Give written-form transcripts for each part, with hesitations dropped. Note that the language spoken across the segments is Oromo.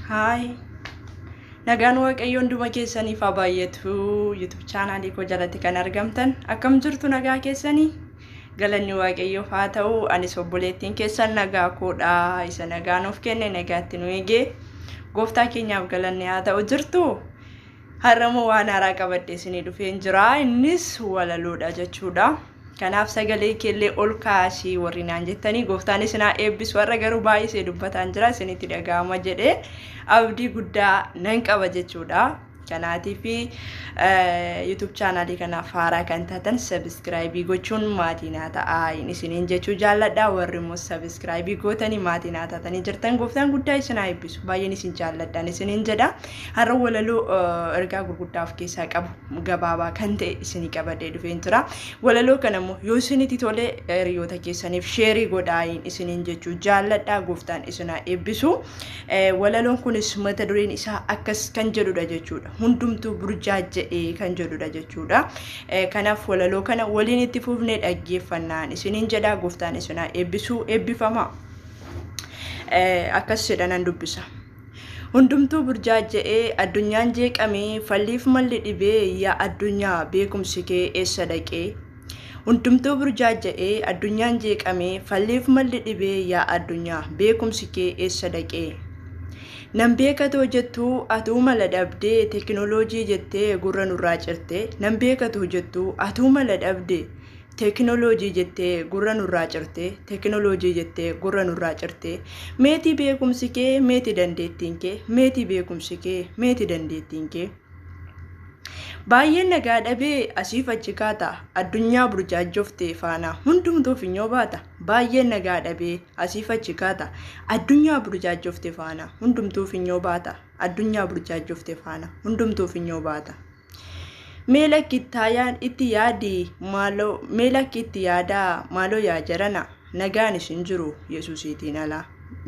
Haay. Nagaan Waaqayyoo hunduma keessaniif haa baay'atu. YouTube chaanaalii koo jalatti kan argamtan akkam jirtu nagaa keessanii? Galanni Waaqayyoof haa ta'u. Anis obboleettiin keessan nagaa koodha. Isa nagaa nuuf kenne nagaatti nu eegee gooftaa keenyaaf galanni haa ta'u jirtu. Har'ammoo waan haaraa qabadhe isinii dhufeen jira. Innis walaloodha jechuudha. Kanaaf sagalee keellee ol kaasii warri naan jettanii gooftaan isin haa eebbisu. Har'a garuu baay'isee dubbataan jira isinitti dhaga'ama jedhee abdii guddaa nan qaba jechuudha. Kanaatiif YouTube chaanaalii kanaaf haaraa kan taatan sabiskiraayibii gochuun maatii naa ta'aa isiniin jechuu jaalladha. Warri immoo sabiskiraayibii gootanii maatii naa taatanii jirtan gooftaan guddaa isin haa eebbisu. Baay'een isin jaalladhaan isiniin jedha. Har'a walaloo ergaa gurguddaa of keessaa qabu gabaabaa kan ta'e isinii qabadhee dhufeen jira. Walaloo kana immoo yoo isinitti tole hiriyoota keessaniif sheerii godhaa isiniin jechuu jaalladha. Gooftaan isin haa eebbisu. Walaloon kunis mata dureen isaa akkas kan jedhudha jechuudha. Hundumtuu burjaajja'ee kan jedhudha jechuudha. Kanaaf walaloo kana waliin itti fufnee dhaggeeffannaan isiniin jedha. Gooftaan isin haa eebbisu. Eebbifama. Akkas jedha nan dubbisa. Hundumtuu burjaajja'ee addunyaan jeeqamee falliif malli dhibee yaa addunyaa beekumsi kee eessa dhaqee? Hundumtuu burjaajja'ee addunyaan jeeqamee falliif malli dhibee yaa addunyaa beekumsi kee eessa dhaqee? Nan beekatoo jettuu atuu mala dhabdee teekinooloojii jettee gurra nurraa cirtee nan beekatoo jettuu atuu mala dhabde Teekinooloojii jettee gurra nurraa cirtee Teekinooloojii jettee gurra nurraa cirtee Meetii beekumsi kee meeti dandeettiin kee Meetii beekumsi kee meeti dandeettiin kee Baay'een nagaa dhabee asiif achi kaata Addunyaa burjaajjofte faana hundumtuu finyoo baata Baay'een nagaa dhabee asiif achi kaata Addunyaa burjaajjofte faana hundumtuu finyoo baata Addunyaa burjaajjofte faana hundumtuu finyoo baata. Mee lakki ittaayaan itti yaadi maaloo mee lakki itti yaadaa maaloo yaa jarana nagaanis hin jiru yesuusiitiin ala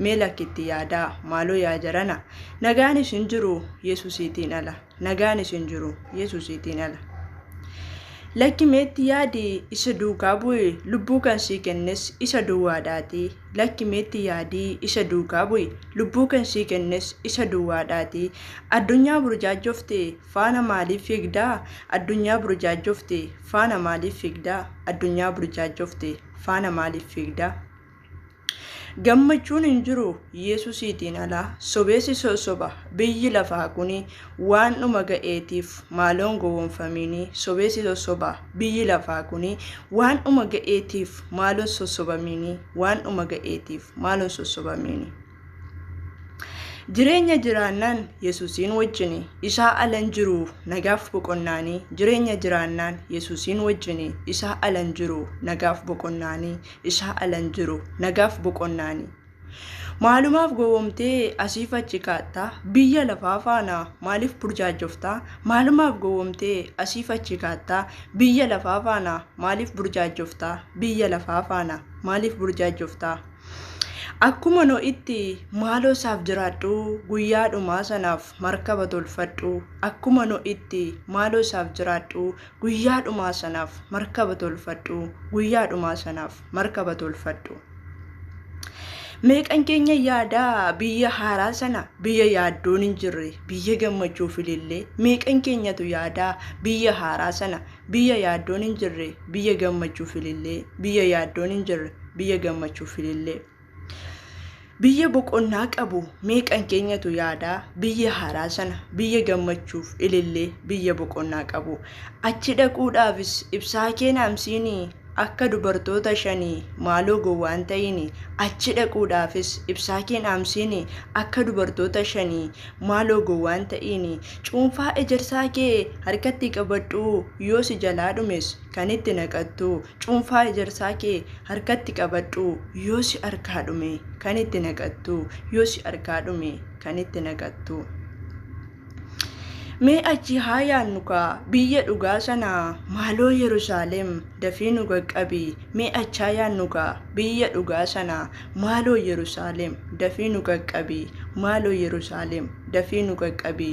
mee lakki itti yaadaa maaloo yaa jarana nagaanis hin jiru yesuusiitiin ala nagaanis hin jiru yesuusiitiin ala. Lakki meetti yaadi isa duukaa bu'i lubbuu kan sii kennes isa duwwaadhaatii Lakki meetti yaadii isa duukaa bu'i lubbuu kan sii kennes isa duwwaadhaatii Addunyaa burjaajjofte faana maaliif fiigdaa Addunyaa burjaajjofte faana maaliif fiigdaa Addunyaa burjaajjofte faana maaliif fiigdaa Gammachuun hin jiru Yesusiitiin ala sobeessi sossoba biyyi lafaa kuni waan dhuma ga'eetiif maaloon gowwoomfamiini sobeessi sossoba biyyi lafaa kuni waan dhuma ga'eetiif maaloon sossobamiini waan dhuma ga'eetiif maaloon sossobamiini. Jireenya jiraannaan Yesuusiin wajjini isaa alan jiru nagaaf boqonnaanii jireenya jiraannaan Yesuusiin wajjini isaa alan jiru nagaaf boqonnaanii isaa alan jiru nagaaf boqonnaanii. Maalumaaf gowwomtee asiif achi kaattaa biyya lafaa faana maaliif burjaajoftaa maalumaaf gowwomtee asiif achi kaattaa biyya lafaa faana maaliif burjaajoftaa biyya lafaa faana maaliif burjaajoftaa. Akkuma Nohitti maaloo isaaf jiraadhu guyyaa dhumaa sanaaf markaba tolfadhu akkuma Nohitti maaloo isaaf jiraadhu guyyaa dhumaa sanaaf markaba tolfadhu guyyaa dhumaa sanaaf markaba tolfadhu. Meeqan keenya yaadaa biyya haaraa sana biyya yaaddoon hin jirre biyya gammachuu filillee meeqan keenyatu yaadaa biyya haaraa sana biyya yaaddoon hin jirre biyya gammachuu filillee biyya yaaddoon hin jirre biyya gammachuu filillee. Biyya boqonnaa qabu meeqan keenyatu yaadaa biyya haaraa sana biyya gammachuuf ilillee biyya boqonnaa qabu achi dhaquudhaafis ibsaa kee naamsiinii Akka dubartoota shanii maaloo gowwaa hin ta'ini achi dhaquudhaafis ibsaa kee hin dhaamsiini akka dubartoota shanii maaloo gowwaa hin ta'iini cuunfaa ejersaa kee harkatti qabadhuu yoo si jalaa dhumes kan itti naqattuu cuunfaa ejersaa kee harkatti qabadhuu yoo si harkaa dhume kan itti naqattuu yoo si harkaa dhume kan itti naqattuu. Mee achi haa yaannu kaa biyya dhugaa sana maaloo Yerusaalem dafii nu qaqqabi mee achi haa yaannu kaa biyya dhugaa sana maaloo Yerusaalem dafii nu qaqqabi maaloo Yerusaalem dafii nu qaqqabi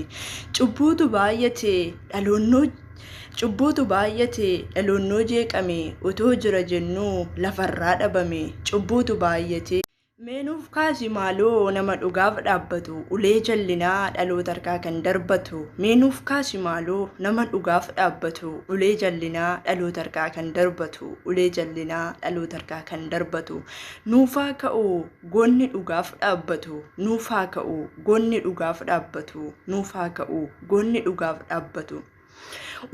cubbuutu baay'ate dhaloonnoo cubbuutu baay'ate dhaloonnoo jeeqame otoo jira jennuu lafarraa dhabame cubbuutu baay'ate. Meenuuf kaasi maaloo nama dhugaaf dhaabbatu, ulee jallinaa dhaloota harkaa kan darbatu. Meenuuf kaasi maaloo nama dhugaaf dhaabbatu, ulee jallinaa dhaloota harkaa kan darbatu, ulee jallinaa dhaloota harkaa kan darbatu. Nuufaa ka'u goonni dhugaaf dhaabbatu, nuufaa ka'u goonni dhugaaf dhaabbatu, nuufaa ka'u goonni dhugaaf dhaabbatu.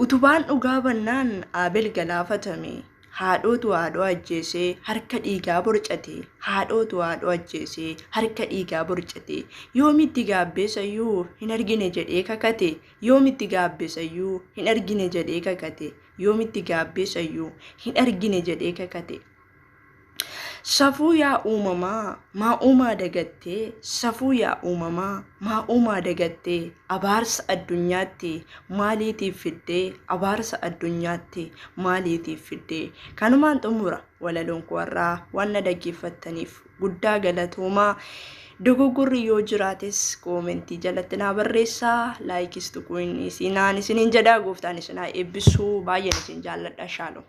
Utubaan dhugaa bannaan Abel galaafatame. Haadhootu haadhoo ajjeesee harka dhiigaa borcate. Haadhootu haadhoo ajjeesee harka dhiigaa borcate. Yoomitti gaabbeessayyuu hin argine jedhee kakate. Yoomitti gaabbeessayyuu hin argine jedhee kakate. Yoomitti gaabbeessayyuu hin argine jedhee kakate. Safuu yaa uumamaa maa uumaa dagattee, safuu yaa uumamaa maa uumaa dagattee, abaarsa addunyaatti maaliitiif fiddee, abaarsa addunyaatti maaliitiif fiddee. Kanumaan xumura walaloon koo har'aa. Waan na dhaggeeffattaniif guddaa galatoomaa. Dogoggorri yoo jiraates koomentii jalatti naa barreessaa, laayikis tuquu hin dhiisinaan isiniin jedhaa. Gooftaan isin haa eebbisuu. Baay'een isin jaalladha. Shaalom.